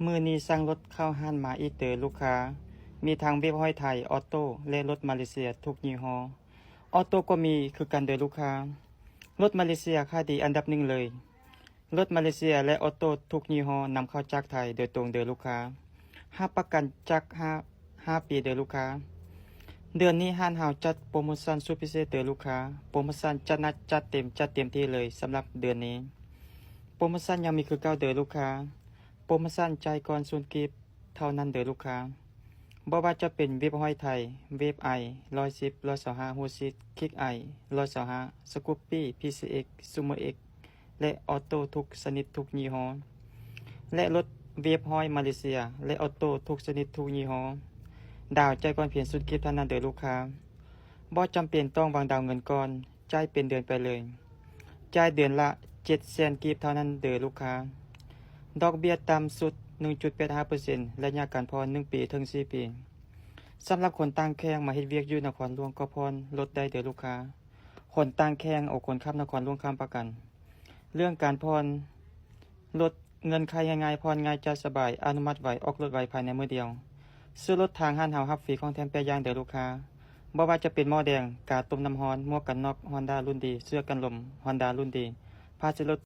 ມື້ນີ້ສັ່ງລົດເຂົ້າຮ້ານມາອີກເດີລູກຄ້າ. ມີທັງເວັບຮ້ອຍໄທ, ອອໂຕ້ ແລະ ລົດມາເລເຊຍທຸກຍີ່ຫໍ້. ອອໂຕ້ກໍມີຄືກັນເດີລູກຄ້າ. ລົດມາເລເຊຍຂາຍດີອັນດັບໜຶ່ງເລີຍ. ລົດມາເລເຊຍ ແລະ ອອໂຕ້ທຸກຍີ່ຫໍ້ນຳເຂົ້າຈາກໄທໂດຍຕົງເດີລູກຄ້າ. ຮັບປະກັນຈັກ ຫ້າ ຫ້າປີເດີລູກຄ້າ. ເດືອນນີ້ຮ້ານເຮົາຈັດໂປຣໂມຊັນສຸດພິເສດເດີລູກຄ້າ. ໂປຣໂມຊັນຈັດໜັກຈັດເຕັມ, ຈັດເຕັມທີ່ເລີຍສຳລັບເດືອນນີ້. ໂປຣໂມຊັນຍັງມີຄືເກົ່າເດີລູກຄ້າ. ໂປຣໂມຊັນຈ່າຍກ່ອນສູນກີບເທົ່ານັ້ນເດີລູກຄ້າ. ບໍ່ວ່າຈະເປັນເວັບຮ້ອຍໄທ, ເວັບໄອ ຮ້ອຍສິບ, ຮ້ອຍຊາວຫ້າ, ຮູຊິດ, ຄິກໄອ ຮ້ອຍຊາວຫ້າ, ສະກຸບປີ້, ພີຊີເອັກ, ຊູເມີເອັກ ແລະ ອອໂຕ້ທຸກຊະນິດທຸກຍີ່ຫໍ້ ແລະ ລົດເວັບຮ້ອຍມາເລເຊຍ ແລະ ອອໂຕ້ທຸກຊະນິດທຸກຍີ່ຫໍ້. ດາວຈ່າຍກ່ອນພຽງສູນກີບເທົ່ານັ້ນເດີລູກຄ້າ. ບໍ່ຈຳເປັນຕ້ອງວາງດາວເງິນກ່ອນ, ຈ່າຍເປັນເດືອນໄປເລີຍ. ຈ່າຍເດືອນລະເຈັດແສນກີບເທົ່ານັ້ນເດີລູກຄ້າ. ດອກເບ້ຍຕ່ຳສຸດ ໜຶ່ງຈຸດແປດຫ້າເປີເຊັນ, ໄລຍະການຜ່ອນ ໜຶ່ງປີເຖິງສີ່ປີ. ສຳລັບຄົນຕ່າງແຂວງມາເຮັດວຽກຢູ່ນະຄອນຫຼວງກໍຜ່ອນລົດໄດ້ເດີລູກຄ້າ. ຄົນຕ່າງແຂວງ ໂອ ຄົນຂັບນະຄອນຫຼວງຄ້ຳປະກັນ. ເລື່ອງການຜ່ອນລົດ ເງື່ອນໄຂງ່າຍໆ, ຜ່ອນງ່າຍ, ຈ່າຍສະບາຍ, ອະນຸມັດໄວ, ອອກລົດໄວພາຍໃນມື້ດຽວ. ຊື້ລົດທາງຮ້ານເຮົາຮັບຟຣີຂອງແຖມແປດຢ່າງເດີລູກຄ້າ. ບໍ່ວ່າຈະເປັນໝໍ້ແດງ, ກາຕົ້ມນ້ຳຮ້ອນ, ໝວກກັນນັອກຮອນດ້າລຸ້ນດີ, ເສື້ອກັນລົມຮອນດ້າລຸ້ນດີ, ຜ້າເຊັດລົດ